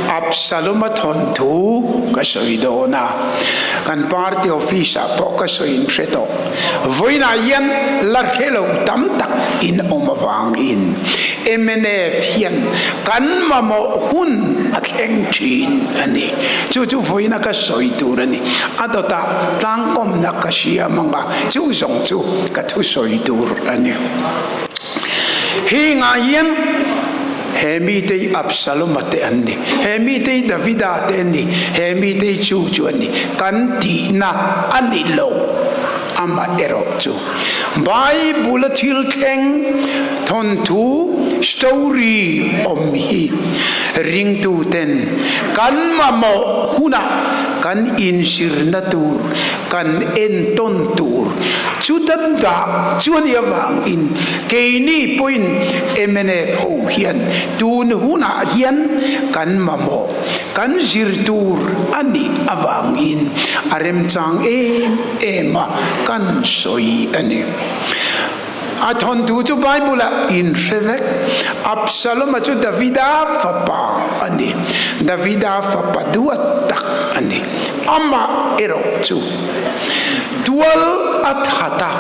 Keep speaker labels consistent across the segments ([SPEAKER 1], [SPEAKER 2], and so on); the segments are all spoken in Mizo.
[SPEAKER 1] Absalom-a thawnthu ka sawi dawn a, kan party office-ah pawh ka sawi in hre tawh. Vawiinah hian la hre lo tam tak in awm avangin mnf hian kan mamawh hun a thleng thin a ni. Chu chu vawiina ka sawi tur a ni. A dawtah tlangkawmna ka siam ang a, chu zawng chu ka thusawi tur a ni. Hengah hian he mite hi Absaloma te an ni, he mite hi Davida te an ni, he mite hi chu chu an ni kan tihna a ni lo. Amah erawh chu Bible-a thil thleng thawnthu, story, awm hi ringtuten kan mamawh hunah kan inzirna tur, kan entawn tur chuta dah chu a nih avangin keini pawhin mnf ho hian tun hunah hian kan mamawh, kan zir tur a nih avangin a remchang em em a kan sawi a ni. A thawnthu chu Bible-ah inhre vek. Absalom-a chu Davida fapa a ni. Davida fapa duat tak a ni. Amah erawh chu tual a that a,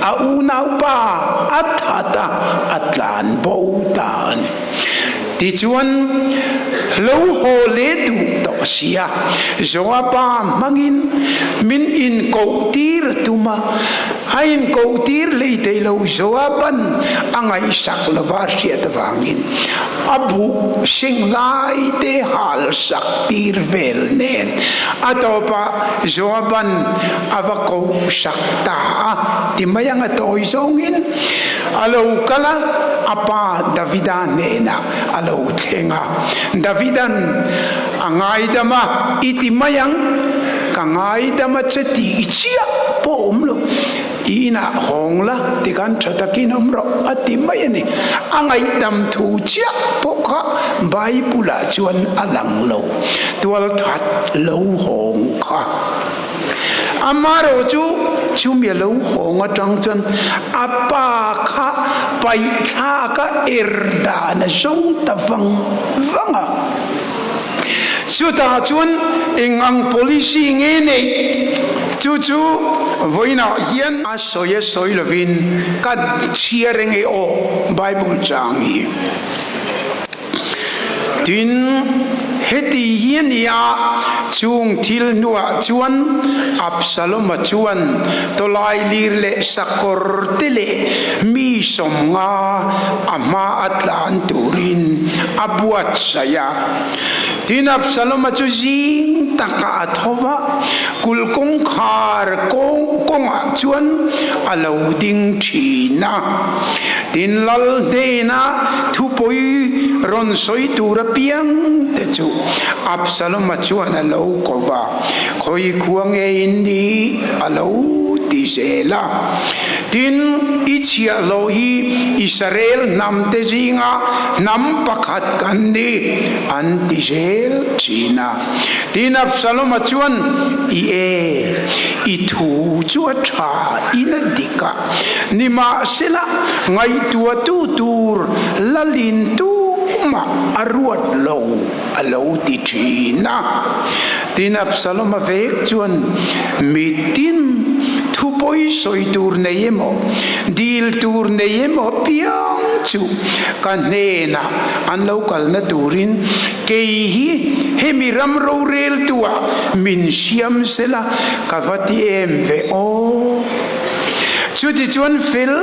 [SPEAKER 1] a unaupa a that a, a tlan bo ta a ni. Tichuan, lo haw leh duh tawh sia, Joaba hmangin min inkohtir a tum a, a inkohtir hlei thei lo. Joaban a ngaihsak lova hriat avangin a buh seng lai te hal sak tir vel nen a tawpah Joaban a va koh sak ta a, ti mai anga tawi zawngin a lo kal a, a pa Davida hnenah a lo thleng a. Davida'n a ngaidam a, I ti mai ang, ka ngaidam a che tih i chiah pawh awm lo, i inah hawng la tikhan tha takin awm rawh a ti mai a ni. A ngaihdam thu chiah pawh kha Bible-ah chuan a lang lo, tualthat lo hawng kha. Amaherawh chu, chumi a lo hawng atang chuan a pa kha paihthlak a er dan a zawng ta vang vang a. Chutah chuan eng ang policy nge neih chu chu vawiinah hian a sawi a sawi lovin ka chhiar eng e aw Bible chang hi. Tin, heti hi a ni a, chung thil hnuah chuan Absalom-a chuan tawlailir leh sakawr te leh mi 50 a hma a tlan turin a buatsaih a. Tin, Absalom-a chu zing takah a tho va, kulh kawngkhar kawngah chuan a lo ding thin a. Tin, lal hnenah thupawi rawn sawi tur apiang te chu Absalom-a chuan a lo ko va, Khawi khua nge in nih? a lo ti zel a. Tin, i chhiahhlawh hi Israel hnamte zinga hnam pakhat kan ni, an ti zel thin a. Tin, Absalom-a chuan, I e, i thu chu a tha in a dik a. Nimahsela, ngaihtuahtu tur lalin tumah a ruat lo a lo ti thin a. Tin, Absalom-a vek chuan, Mitin thu pawi sawi tur nei emaw, dil tur nei emaw apiang chu ka hnenah an lo kalna turin kei hi hemi ram roreltuah min siam sela ka va ti em ve aw. Chutichuan fel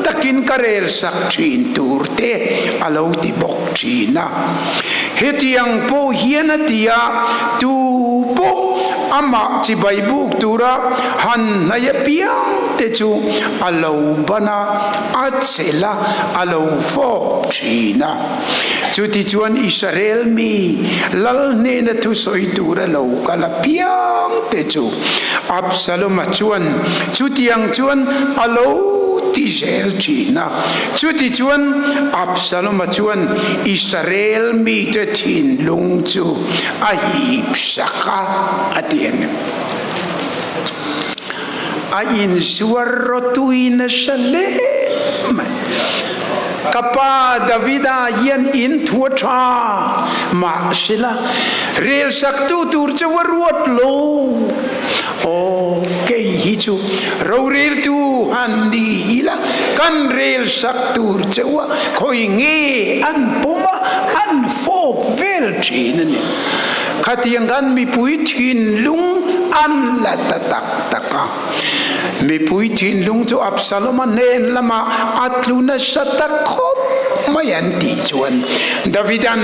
[SPEAKER 1] takin ka rel sak thin tur te a lo ti bawk thin a. Hetiang pawh hian a ti a, tu pawh amah chibai buk tura han hnai apiang te chu a lo ban a, a chelh a, a lo fawp thin a. Chutichuan Israel mi lal hnena thusawi tura lo kal apiang te chu Absalom-a chuan chutiang chuan a lo ti zel thin a. Chutichuan Absalom-a chuan Israel mite thinlung chu a hip sak a, a ti a ni. A inzuar rawtui nasa hle mai. Ka pa Davida hian in thu a ṭha, mahsela relsaktu tur che va ruat lo. Aw, kei hi chu roreltu han ni ila, kan relsak tur che u a, khawi nge an pawm a, an fawp vel ṭhin a ni. Khatiang khan mipui thinlung an la ta tak tak a. Mipui thinlung chu Absalom-a hnen lamah a tlu nasa ta khawp mai an tih chuan Davida'n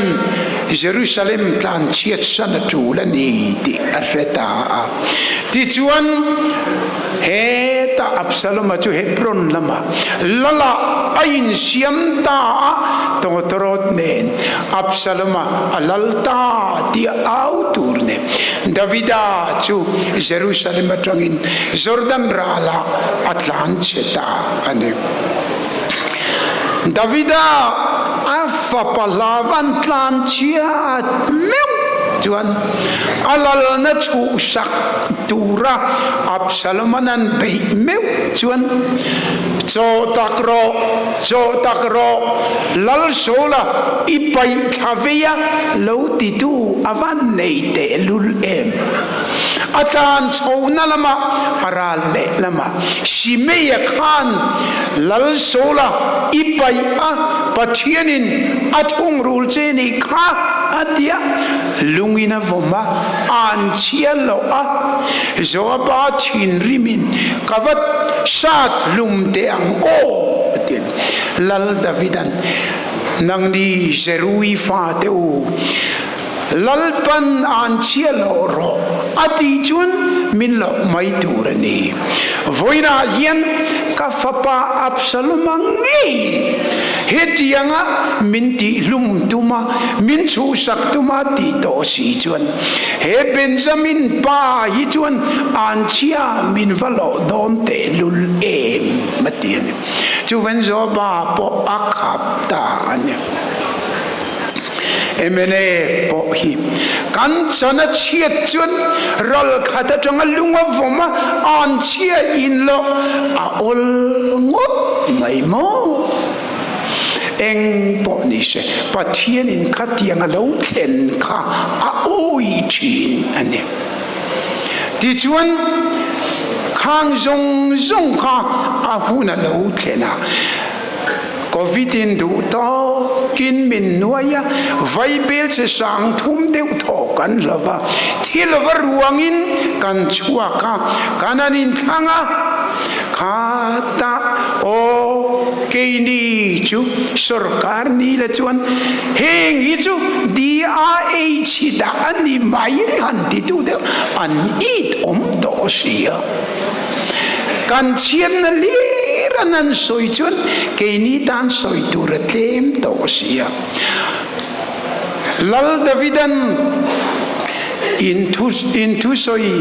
[SPEAKER 1] Jerusalem tlanchhiatsan a tul a ni tih a hre ta a. Tichuan, hetah Absalom-a chu Hebron lamah lalah a insiam ta a, tawtawrawt nen Absalom-a a lal ta tih a au tur nen Davida chu Jerusalem atangin Jordan ralah a tlan che ta a ni. Davida a fapa hlavan tlan chhiat meuh chuan a lalna chhuhsak tura Absalom-a'n an beih meuh chuan, Chaw tak rawh, chaw tak rawh, lal Saula i paih thla vei a lo titu a van nei tehlul em? A tlan chhohna lamah a ral leh lamah Simeia khan lal Saula i paih a, Pathianin a thungrul che nih kha a ti a, lungin a vawm a, an chhia loh a, Joaba thinrimin ka va sat hlum teh ang aw a ti a ni. Lal Davida'n, Nangni Zerui fate u, Lalpan an chhia loh rawh a tih chuan min loh mai tur a ni. Vawiinah hian ka fapa Absaloma ngeiin hetianga min tihhlum tuma min chhuhsak tuma tih tawh si chuan he Benjamin pa hi chuan an chhia min va loh dawn tehlul em a ti a ni. Chuvan Joaba pawh a khap ta a ni. Mna pawh hi kan chan a chhiat chuan ral khat atanga lung a vawm a, an chhia in loh a awl ngawt mai maw? Eng pawh ni se, Pathianin khatiang a lo thlen kha a awi thin a ni. Tichuan, khang zawng zawng kha a hun a lo thlen a. Covid in duh tawkin min nuai a, vaibel che sang thum deuh thaw kan hlo va, thil va ruangin kan chhuak a, kan an inthlang a, kha ta aw keini chu sorkar ni la chuan heng hi chu DRH hi dah a ni mai han titu deuh an it awm tawh si a. Kan chhiatna lir an an sawi chuan keini tan sawi tur a tlem tawh si a. Lal Davidan inthu inthusawi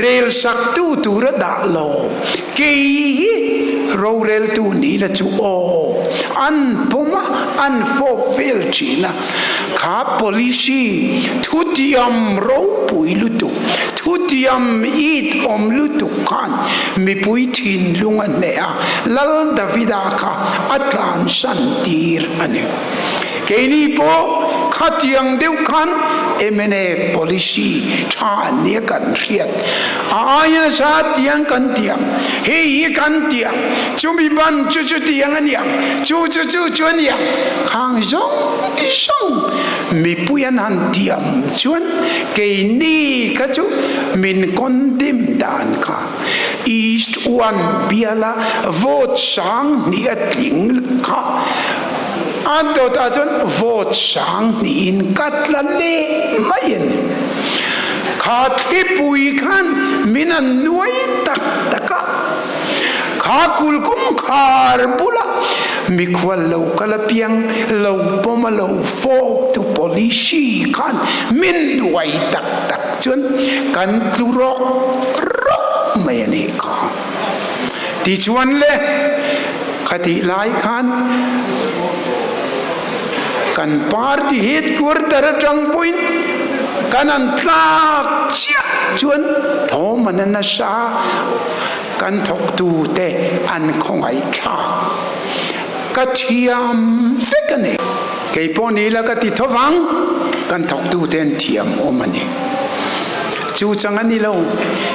[SPEAKER 1] rel saktu tur a dah lo. Kei hi roreltu ni la chu aw an pawm a, an fawp vel thin a. Kha policy thutiam ropui lutuk, thutiam it awm lutuk khan mipui thinlung a hneh a, Lal Davida kha a tlansan tir a ni. Keini pawh khatiang deuh khan mna policy tha nia kan hriat a aia nasa tiang kan tiang, hei hi kan tiang, chumi ban chu chu tiang a niang, chu chu chu chu a niang, khang zawng zawng mipui an han tiam chuan keini kha chu min condemn dan kha East One biala vote 2000 a tling kha a dawtah chuan vote 2000 in ka tla leh mai a ni. Kha thlipui khan min an nuai tak tak a, kha kulkawngkhar bulah mikhual lo kal apiang lo pawm a lo fawp tu policy khan min nuai tak tak chuan kan tlu rawk rawk mai a nih kha. Tichuan le, khatih lai khan kan party headquarter atang pawhin kan an tlak chiah chuan thawm an a nasa, kan thawktute an khawngaihthlak. Ka thiam vek a ni. Kei pawh ni ila ka ti tho vang, kan thawktute an thiam awm a ni. Chu chang a ni lo.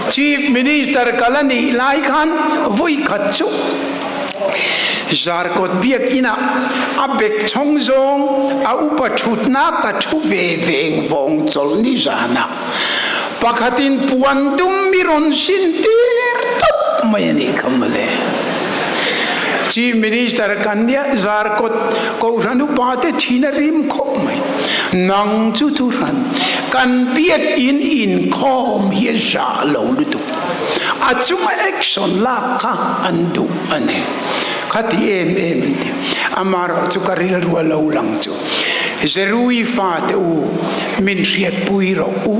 [SPEAKER 1] Chief Minister kal a nih lai khan vawi khat chu Zarkawt biakinah a bek chhawng zawng a upa thutna ka thu ve veng vawng chawlh ni zanah pakhatin puan dum mi rawn sin tir tawp mai a nih kha mawle. Chief Minister kan nia Zarkawt Kohhran upa te thin a rim khawp mai. Nang chu thuhran kan biakin inkhawm hi a zah lo lutuk. A chunga action lak kha an duh a ni. Khati em em an ti. Amaherawh chu ka rilru a lo lang chu. Zerui fate u, min hriatpui rawh u.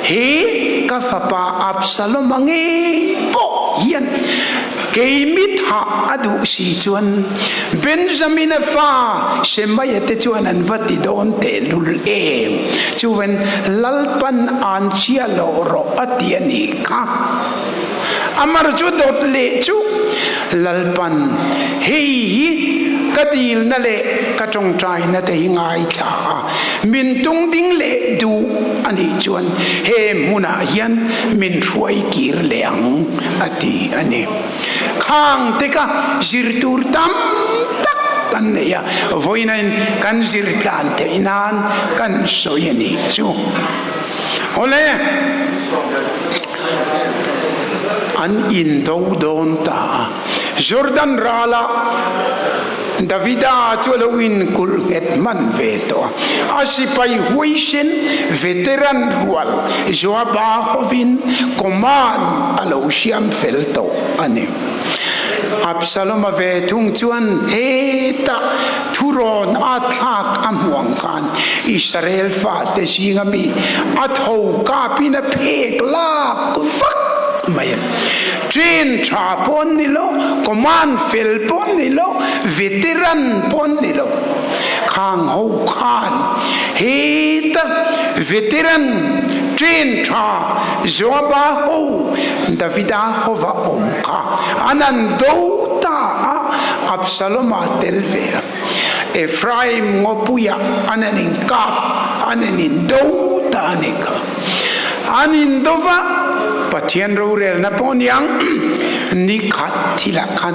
[SPEAKER 1] He ka fapa Absalom-a ngei pawh hian kei mi thah a duh si chuan Benjamin-a fa Shemaiah te chuan an va ti dawn tehlul em? Chuan Lalpan an chhia loh rawh a ti a nih kha. Amar chu dawt leh chu Lalpan hei hi ka dilna leh ka tawngtaina te hi ngaithla a, min tung ding leh duh a nih chuan he hmunah hian min hruai kir leh ang a ti a ni. Khang te ka zir tur tam tak kan nei a, vawiinain kan zir tlan theih nan kan sawi a nih chu. Awle! An indo dawn ta a. Jordan ralah Davida chu a lo inkulh nghet hman ve tawh a. A sipai huaisen veteran rual Joaba hovin command a lo siam fel tawh a ni. Absalom-a ve thung chuan hetah thurawn a thlak a hmu ang khan Israel fate zinga mi a tho kapin a phek lak vak mai a. Train tha pawh an ni lo, command fel pawh an ni lo, veteran pawh an ni lo. Khang ho khan heta veteran train tha Joaba ho Davida hova awm kha an an do ta a, Absalom-a tel ve a. Ephraim ngawpuiah an an inkap, an an indo ta a ni kha. An indo va, Pathian rorelna pawh niang ni khat thilah khan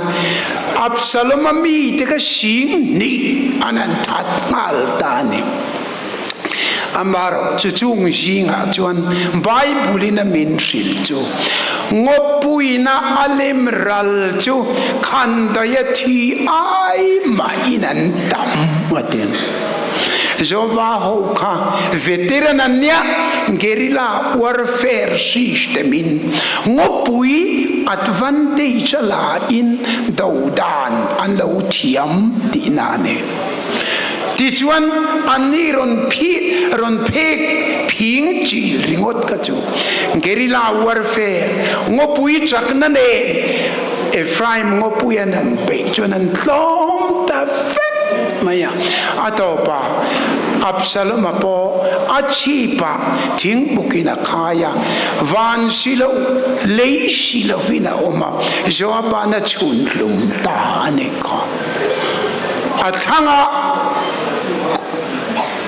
[SPEAKER 1] Absalom-a mite kha sing hnih an an that nghal ta a ni. Amaherawhchu chung zingah chuan Bible-in a min hrilh chu, Ngawpuina a lem ral chu khandaia thi ai mahin an tam a ti. Jehova ho kha veteran an nia, guerrilla warfare system-in ngawpui advantage a la in do dan an lo thiam tihna a ni. Tichuan, anni rawn phih, rawn phek phing chil ringawt kha chu guerrilla warfare ngawpui chakna nen Ephraim ngawpui an han peih chuan an tlawm ta vek mai a. A tawpah Absalom-a pawh a chhipah thingbukin a khai a, van si lo, lei si lovin a awm a, Joab-a'n a chhun hlum ta a ni kha. A thlangah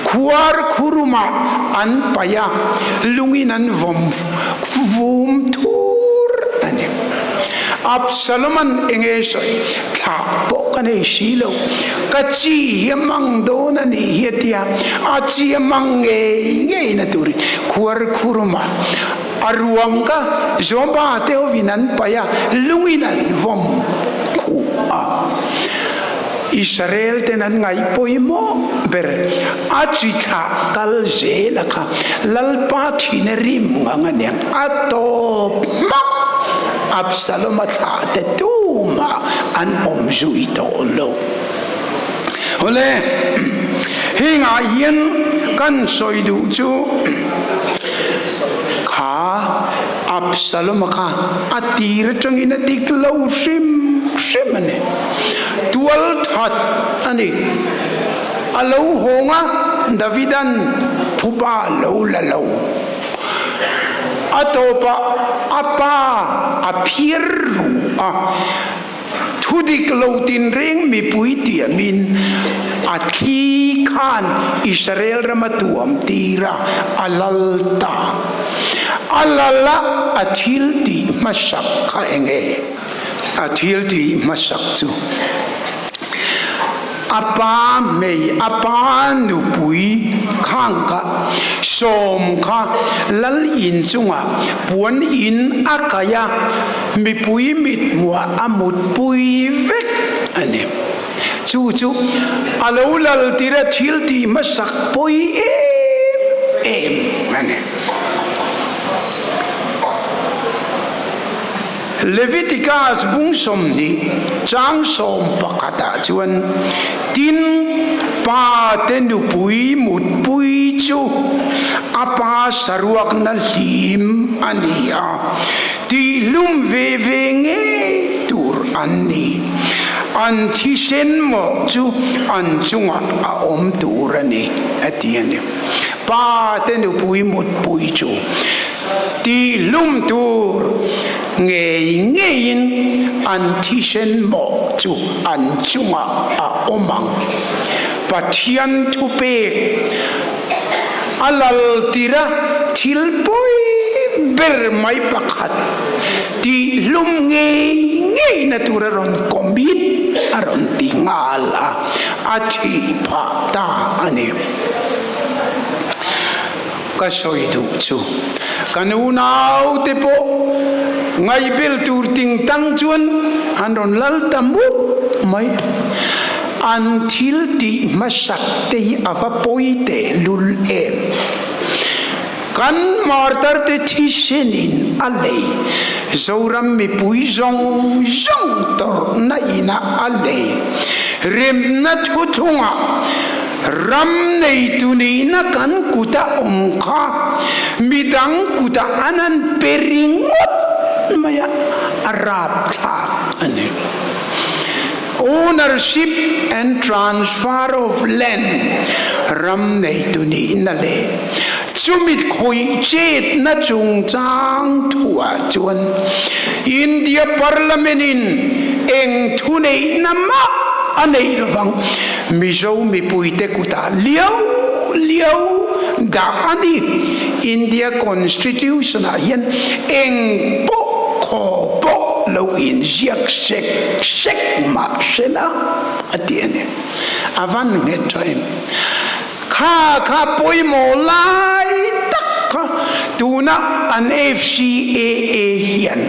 [SPEAKER 1] khuar khurumah an paih a, lungin an vawm vum thur a ni. Absaloman enge sawi thlah pawh ka nei si lo, ka chi hi a mang dawn a nih hi a ti a, a chi a mang ngei ngei na turin khuar khurumah a ruang kha Joba te hovin an paih a, lungin an vawm khuh a. Israel ten an ngaih pawimawh ber a chi thlah kal zel a kha Lalpa thin a rim ngang a niang a tawp hmak Absalom a thlah te tumah an awm zui tawh lo. Awle, hengah hian kan sawi duh chu kha Absalom-a kha a tir atangin a dik lo hrim hrim a ni. Tual that a ni. A lo hawng a, Davidan phuba a lo la lo. A tawpah a pa a phiar ru a. Thudik lo tinreng mipui tiamin a thli khan Israel ram a tuam tir a, a lal ta. A lal a, a thil tih hmasak kha eng nge? A thil tih hmasak chu a pa hmei, a pa nupui khang kha sawm kha lal in chungah puan in a kaih a, Mipui mithmuah a mutpui vek a ni. Chu chu a lo lal tir a thil tih hmasak pawi em em a ni. Leviticus bung 20 chang 11 ah chuan, Tin, pa te nupui mutpui chu a pa saruakna hlim a ni a. Tihlum ve ve ngei tur an ni. An thisen mawh chu an chungah a awm tur a ni, a ti a ni. Pa te nupui mutpui chu tihlum tur ngei ngeiin an thisen mawh chu an chungah a awm ang. Pathian thupek a lal tir a, thil pawi ber mai pakhat tihhlum ngei ngei na tur a rawn commit a rawn ti nghal a, a thih phah ta a ni. Ka sawi duh chu kan unaute pawh ngaihbel tur tingtang chuan an rawn lal ta mup mai. An thil tih hmasak te hi a va pawi tehlul em? Kan martar te thisenin a lei, Zoram mipui zawng zawng tawrhna inah a lei, remna thuthlungah ram neitu nihna kan kuta awm kha midang kutah an han pe ringawt mai a, a rapthlak a ni. Ownership and transfer of land, ram neitu nihna leh chumi khawih chetna chungchang thuah chuan India Parliament in eng thuneihna mah a neih lovang. Mizo mipuite kutah liau liau dah a ni. India Constitution ah hian eng pawh khaw pawh lo inziak sek sek mah se la a ti a ni. A van nghet tha em? Kha kha pawimawh lai tak kha tuna an FCAA hian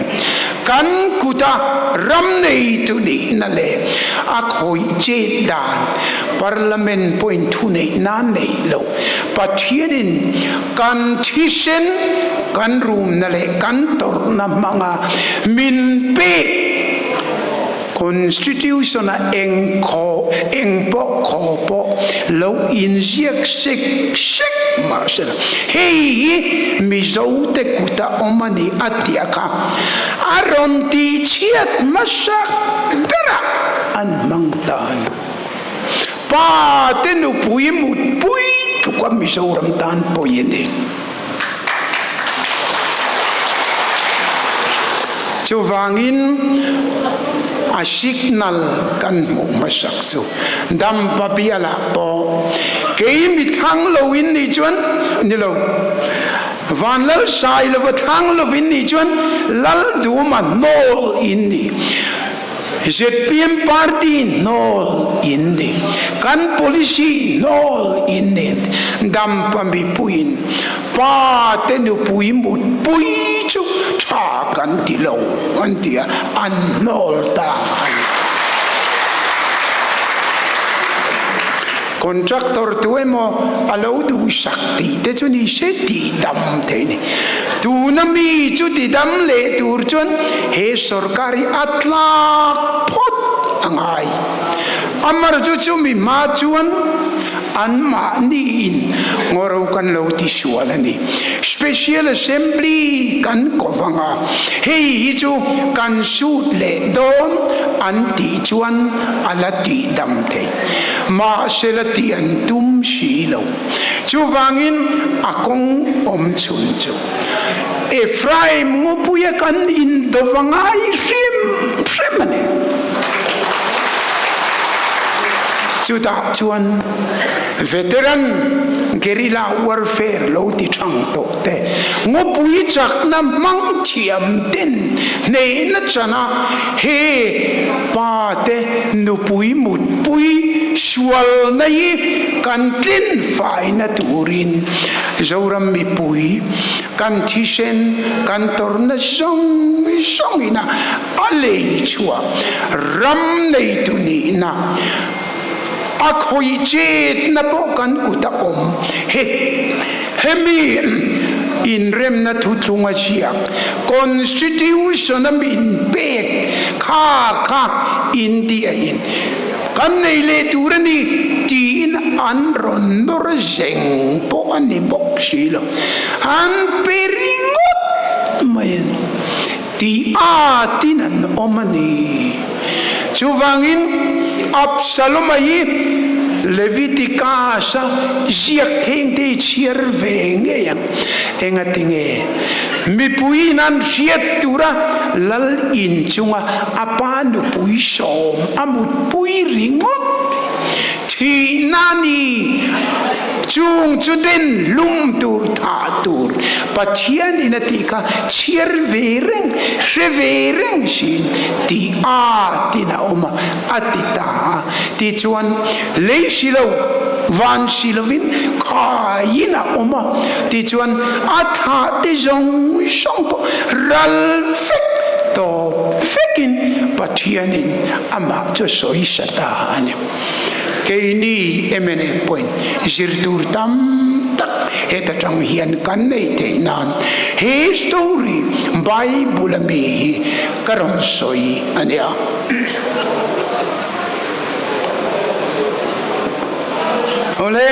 [SPEAKER 1] kan kuta ram neitu nihna leh a khawih chet dan Parliament pawhin thuneihna neih loh Pathianin kan thisen kan rumna leh kan tawrhna hmanga min pek Constitution a eng khaw eng pawh khaw pawh lo inziak sek sek mah se la, hei hi Mizo te kuta awm a ni a tih a kha a rawn tihchhiat hmasak berah an hmang ta a ni. Pa te nupui mutpui tluka Mizoram tan pawi a ni. Chuvangin a signal kan hmuh hmasak chu Dampa bialah pawh kei mi thlang lo in nih chuan ni lo, Vanlal Sailova thlang lovin nih chuan Lalduma hnawl in ni. Zpm party hnawl in ni. Kan policy hnawl in ni. Dampa mipuiin pa te nupui mutpui chu tha kan ti lo an ti a, an hnawl ta a ni. Contractor tu emaw a lo duhsak tih te chu ni se tih dam theih a ni. Tuna mi chu ti dam leh tur chuan he sorkar hi a tlak phawt a ngai. Amar chu chumi hma chuan anmahniin ngawro kan lo ti sual a ni. Special Assembly kan ko vang a, hei hi chu kan sut leh dawn an tih chuan a la tih dam thei. Mahse la tih an tum si lo. Chuvangin a kawng awm chhun chu Ephraim ngawpuia kan indova ngai hrim hrim a ni. Chutah chuan veteran guerrilla warfare lo ti thang tawh te, ngawpui chakna hmang thiam ten hnehna chana he pa te nupui mutpui sualna hi kan tlin faina turin Zoram mipui kan thisen kan tawrhna zawng zawngina a lei chhuah ram neitu nihna a khawih chetna pawh kan kut a awm. He hemi inremna thuthlunga ziak Constitution a min pek kha kha India in kan nei leh tur a ni tiin an rawn nawr zeng pawh a ni bawk si lo. An pe ringawt mai a ni. Tih atin an awm a ni. Chuvangin Absaloma hi Leviticus-a ziak thengte hi chhiar ve ngei ang. Engati nge? Mipuiin an hriat tura lal in chunga a pa nupui sawm a mutpui ringawt thihna ni. Chung chu den hlum tur thah tur Pathianin a tih kha chhiar ve reng, hre ve reng siin tih a tin a awm a, a ti ta a. Tichuan, lei si lo, van si lovin khaiin a awm a. Tichuan, a thah te zawng zawng pawh ral vek, tawp vekin Pathianin amah chu a sawisa ta a ni. Keini mna pawhin zir tur tam tak heta tang hian kan nei theih nan he story Bible a mi hi ka rawn sawi a nia. Awle,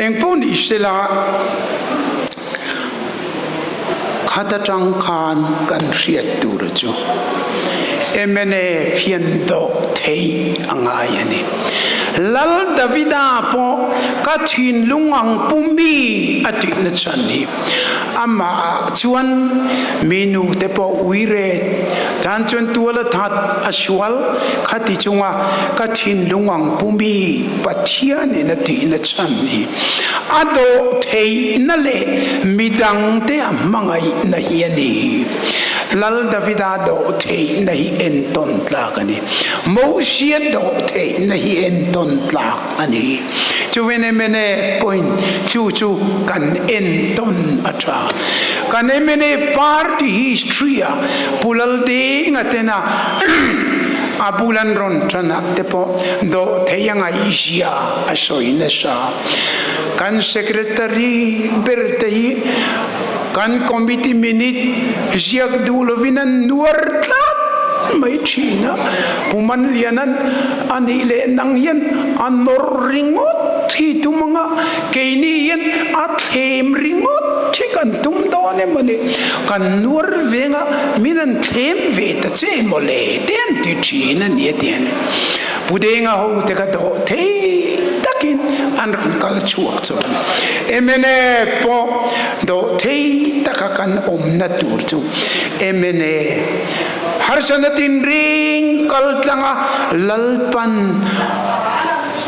[SPEAKER 1] engpawh ni sela Khata tang khan kan hriat tur chu mnf hian dawk theih a ngai a ni. Lal Davida pawh ka thinlung ang pu mi a tihna chhan hi amah ah chuan mi nu te pawh ui ret tan chuan tual a that a sual khati chunga ka thinlung ang pu mi Pathianin a tihna chhan hi A dawh theihna leh midangte a hmangaihna hi a ni. Lal Davida dawh theihna hi entawn tlak a ni. Mosia dawh theihna hi entawn tlak a ni. Chuven mna point chu chu kan entawn a tha. Kan mna party history a Pu Laldenga tena a bul an rawn tan ah te pawh dawh theih a ngaihzia a sawi nasa. Kan secretary ber te hi kan committee minute ziak duh lovin an nuar tlat mai thin a, Pu Manliana'n a nih leh nang hian a nawr ringawt hi tum anga keini hian a thlem ringawt hi kan tum dawn em ani, kan nuar venga min an thlem ve ta che maw le te an ti thin a ni a ti a ni. Pu Denga ho te ka dawh thei takin an rawn kal chhuak chuan mna pawh dawh thei taka kan awmna tur chu mna harsatna tinreng kal tlanga Lalpan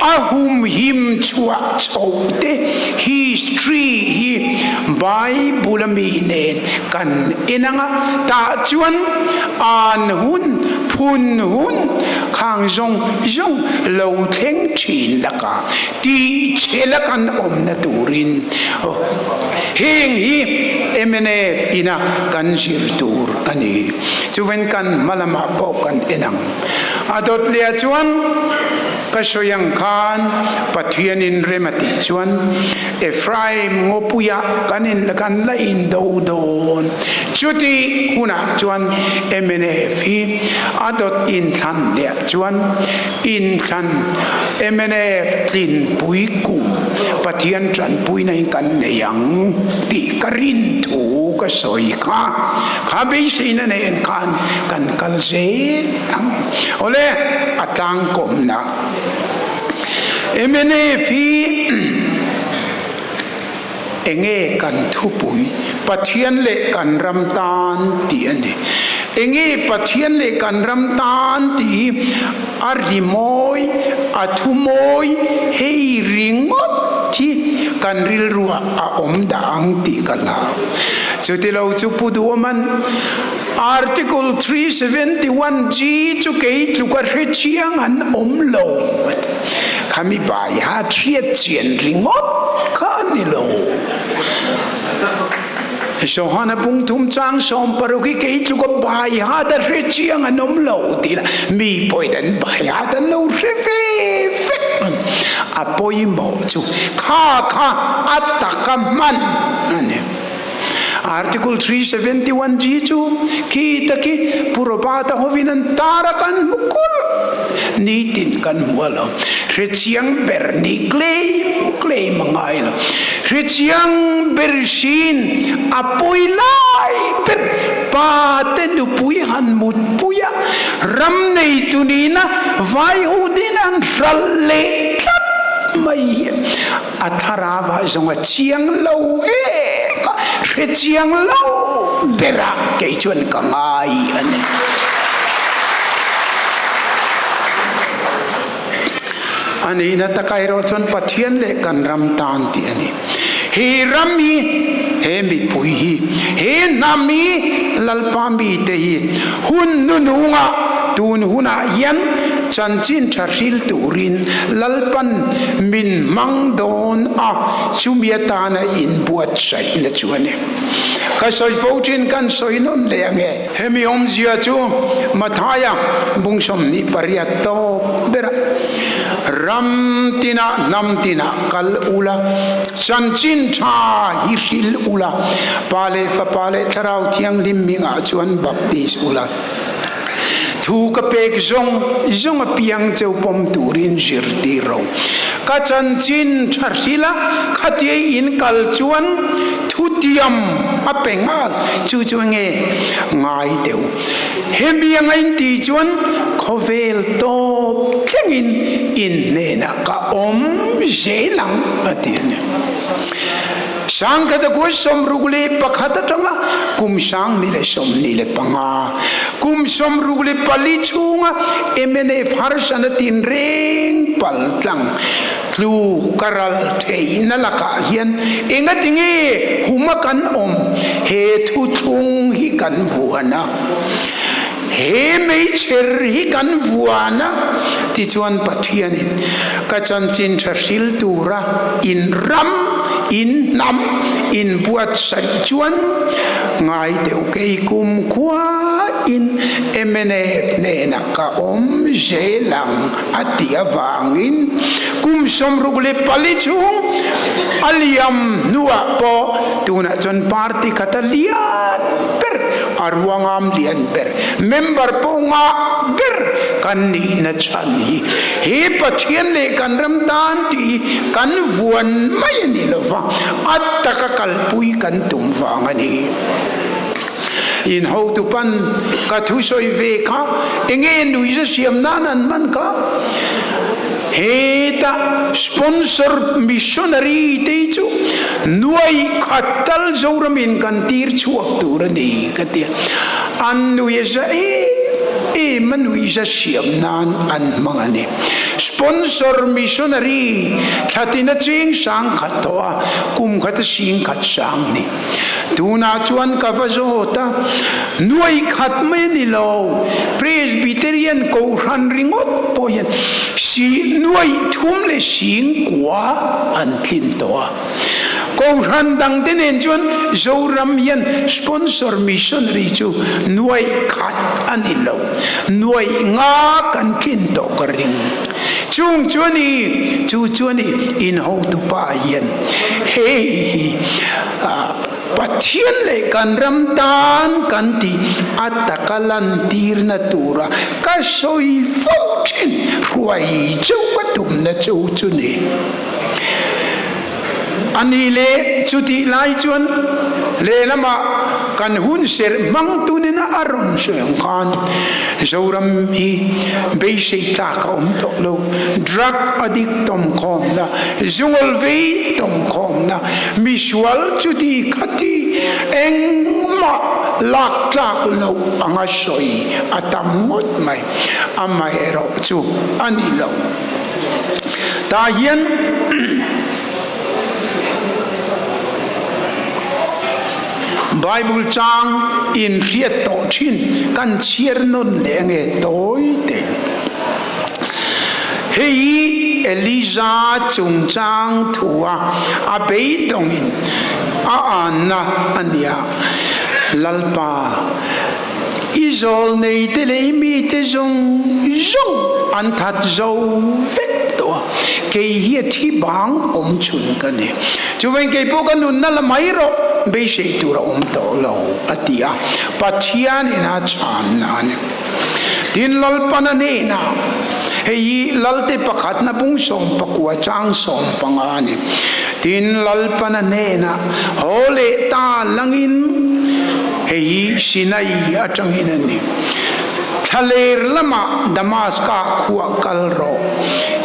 [SPEAKER 1] a humhim chhuah chhoh te history hi Bible a mi nen kan en anga tah chuan an hun phun hun khang zawng zawng lo thleng thin laka tih che la kan awmna turin heng hi mnf ina kan zir tur a ni. Chuven kan hma lamah pawh kan en ang. A dawt leh ah chuan ka sawi ang khan Pathianin rem a tih chuan Ephraim ngawpuiah kan in kan la in do dawn. Chuti hunah chuan mnf hi a dawt inthlan leh chuan inthlan mnf tlinpui kum Pathian tanpuina in kan nei ang tih ka rin thu ka sawi kha. Kha beiseina nen khan kan kal zel ang. Awle, a tlangkawmna. Mnf hi enge kan thupui, Pathian leh kan ram tan tih a ni. Enge Pathian leh kan ram tan tih hi a ri mawi, a thu mawi hei ringawt hi kan rilruah a awm dah ang tih ka hlau. Chutilo chu Pu Duaman Article 371 G chu kei tluka hre chiang an awm lo a ti. Khami baiha hriat chian ringawt kha a ni lo. Johana bungthum chang 16 hi kei tluka baiha ta hre chiang an awm lo ti la mi pawhin an baiha ta lo hre ve vek a pawimawh chu kha kha a taka hman a ni. Article 371 G chu khi taki Pu Robert-a hovin an tar a kan hmu kulh nitin kan hmu a lo. Hrechiang ber ni claim claim a ngai lo. Hrechiang ber hrin a pawi lai ber pa te nupui han mutpui a ram neitu nihna vai ho din an hralh leh tlat mai hi a thlarau ah zawng a chiang lo em a, hrechiang lo ber ah kei chuan ka ngai a ni. A nihna taka erawh chuan Pathian leh kan ram tan tih a ni. He ram hi, he mipui hi, he hnam hi, Lalpa mite hi hun hnunungah tun hunah hian chanchin tha hril turin Lalpan min hmang dawn a, chumi atana inbuatsaihna chu a ni. Ka sawi fo thin kan sawi nawn leh ang e. Hemi awmzia chu Mathaia bung 28 tawp berah, Ram tinah hnam tinah kal ula, chanchin tha hi hril ula, Pa leh Fapa leh Thlarau Thianghlim hmingah chuan baptis ula. Thu ka pek zawng zawng apiang cheu pawm turin zirtir ro. Ka chanchin tha hrila khatiai in kal chuan thutiam a pe nghal. Chu chu enge ngai deuh? Hemi anga in tih chuan khawvel tawp thlengin in hnenah ka awm zel ang a ti a ni. Sangkhat a 61 atanga kum 2025, kum 64 chhunga mnf harsana tinreng pal tlang tlu ka ral theihna lakah hian engatinge huma kan awm he thuthlung hi kan vuan a, he meichher hi kan vuan a tichuan Pathianin ka chanchin tha hril tura in ram, in hnam, in buatsaih chuan ngai deuh kei kumkhua in mnf hnenah ka awm zel ang a ti avangin kum 64 chhung a liam hnuah pawh tunah chuan party khat a lian ber, a ruangam lian ber, member pawh ngah ber kan nihna chhan hi he Pathian leh kan ram tan tih hi kan vuan mai a ni lova, a taka kalpui kan tum vang a ni. In hotu pan ka thusawi ve kha enge nuihza siam nan an hman kha? Heta sponsor missionary te hi chu nuai khat tal Zoramin kan tir chhuak tur a ni ka ti a. An nuihza em em a nuihza siam nan an hmang a ni. Sponsor missionary thlatin a cheng sang khat tawh a, kum khat a sing khat sang ni. Tunah chuan ka va zawt a, nuai khat mai a ni lo, Presbyterian Kohhran ringawt pawh hian si nuai thum leh sing kua an tlin tawh a. Kohhran dangte nen chuan Zoram hian sponsor missionary chu nuai khat a ni lo, nuai nga kan tlin tawh ka ring. Chung chu a ni, chu chu a ni, inhotupa hian hei hi Pathian leh kan ram tan kan tih a taka lantirna tura ka sawi fo thin hruai cheu ka tumna cheu chu ni. A nih leh chutih lai chuan lehlamah kan hun serh hmang tunin a rawn sawi ang khan Zoram hi beisei tlak a awm tawh lo. Drug addict tawmkhawmna, zungawl vei tawmkhawmna, misual chuti khati engmah. Engmah lak tlak loh anga sawi a tam ngawt mai. Amaherawh chu a ni lo. Tah hian Bible chang inhriat tawh thin kan chhiar nawn leh ange tawi te. Hei hi Eliza chungchang thua a beidawngin a anna a nia. Lalpa, i zawlneite leh i mite zawng zawng an that zo vek tawh a, kei hi a thi bang awm chhun ka ni. Chuvangin kei pawh ka nunna la mai rawh, beisei tur a awm tawh lo, a ti a, Pathianin a chhanna a ni. Tin, Lalpana hnenah, Hei hi Lalte pakhatna bung 19 chang 15 a ni. Tin, Lalpana hnenah, Haw leh ta langin, hei hi Sinai atangin a ni. Thlaler lamah Damaska khuah kal rawh.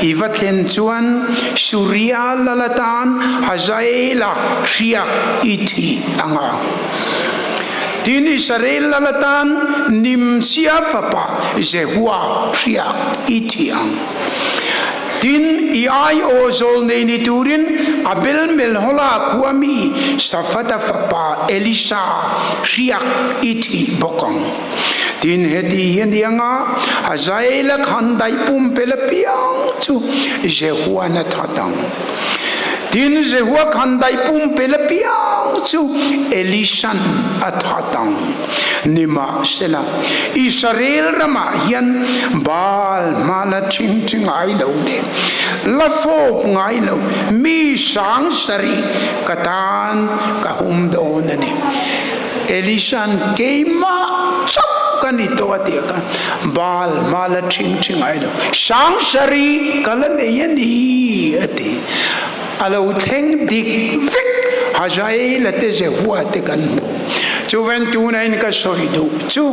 [SPEAKER 1] I va thlen chuan Suria lal atan Hazaela hriak i thih ang a. Tin, Israel lal atan Nimsia fapa Jehua hriak i thi ang. Tin, i aiawh zawl nei ni turin Abel-melhola khua mi Safata fapa Elisa hriak i thih bawk ang. Tin, heti hi a ni anga, Hazaela khandaih pumpel apiang chu Jehuan a that ang. Tin, Jehua khandaih pumpel apiang chu Elishan a that ang. Nimahsela, Israel ramah hian Baal hmala ṭhingṭhi ngai lo leh la fawp ngai lo mi sang sarih ka tan ka hum dawn a ni. Elishan keimah chauh ka ni tawh a ti a khan Baal hmala ṭhingṭhi ngai lo sang sarih ka la nei a ni a ti. A lo thleng dik vek Hazaela te Jehua te kan hmu. Chuven tunain ka sawi duh chu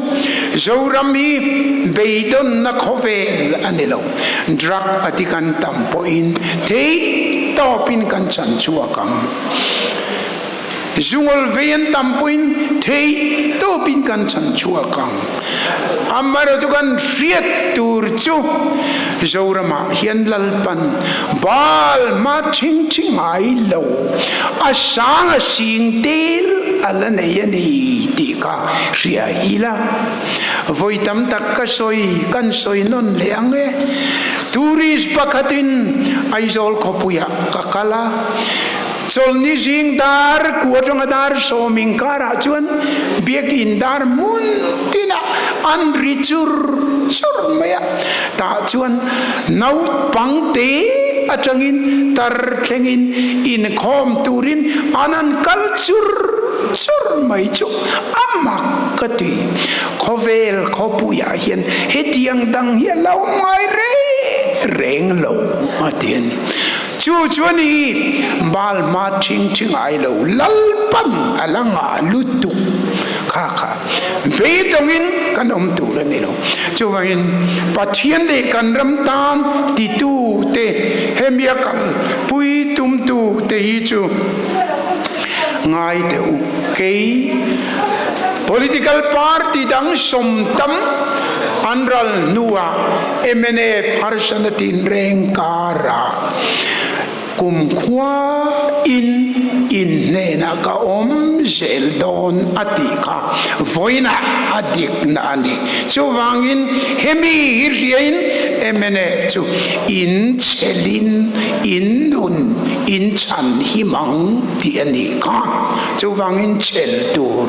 [SPEAKER 1] Zoram hi beidawnna khawvel a ni lo. Drug a ti kan tam pawhin theih tawpin kan chan chhuak ang. Zungawl vei an tam pawhin theih tawpin kan chan chhuak ang. Amaherawhchu kan hriat tur chu Zoramah hian Lalpan Baal hma ṭhingṭhi ngai lo, a sang a sing tel a la nei a ni tih kha hria ila. Vawi tam tak ka sawi, kan sawi nawn leh ang e. Tourist pakhatin Aizawl khawpuiah ka kal a. Chawlhni zing dar ku atanga dar sawm inkarah chuan biakinn dar hmun tinah an ri chur chur mai a, tah chuan naupang te atangin tar thlengin inkhawm turin an han kal chur chur mai chu a mak ka ti. Khawvel khawpuiah hian hetiang dang hi a lo ngai reng reng lo a ti a ni. Chu chuan i bal hma ṭhing ṭhi ngai lo, Lalpan a la ngah lutuk kha kha beidawngin kan awm tur a ni lo. Chuvangin Pathian leh kan ram tan titute hemi a kal pui tumtute hi chu ngai teh u. Kei political party dang sawmtam an ral hnuah mnf harsana tinreng karah kumkhua in in hnenah ka awm zel dawn a tih kha vawiinah a dikna a ni. Chuvangin hemi hi hriain mnf chu in chhelin in nun in chhan him ang tih a nih kha. Chuvangin chhel tur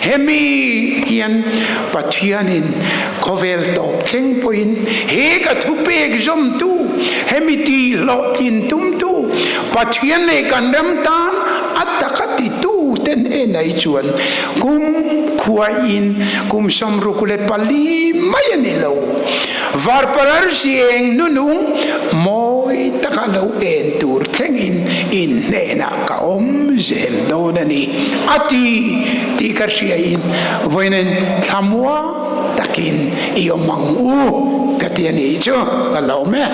[SPEAKER 1] hemi hian Pathianin Khawvel tawp thleng pawhin he ka thupek zawmtu, hemi tih hlawhtlin tumtu, Pathian leh kan ram tan a taka titu ten enai chuan kum khuain kum 64 mai a ni lo. Varparar sieng nunung mawi taka lo en tur thlengin in hnenah ka awm zel dawn a ni, a ti tih ka hriain vawiin thlamuang takin i awm ang u ka ti a nih chu ka lawm e.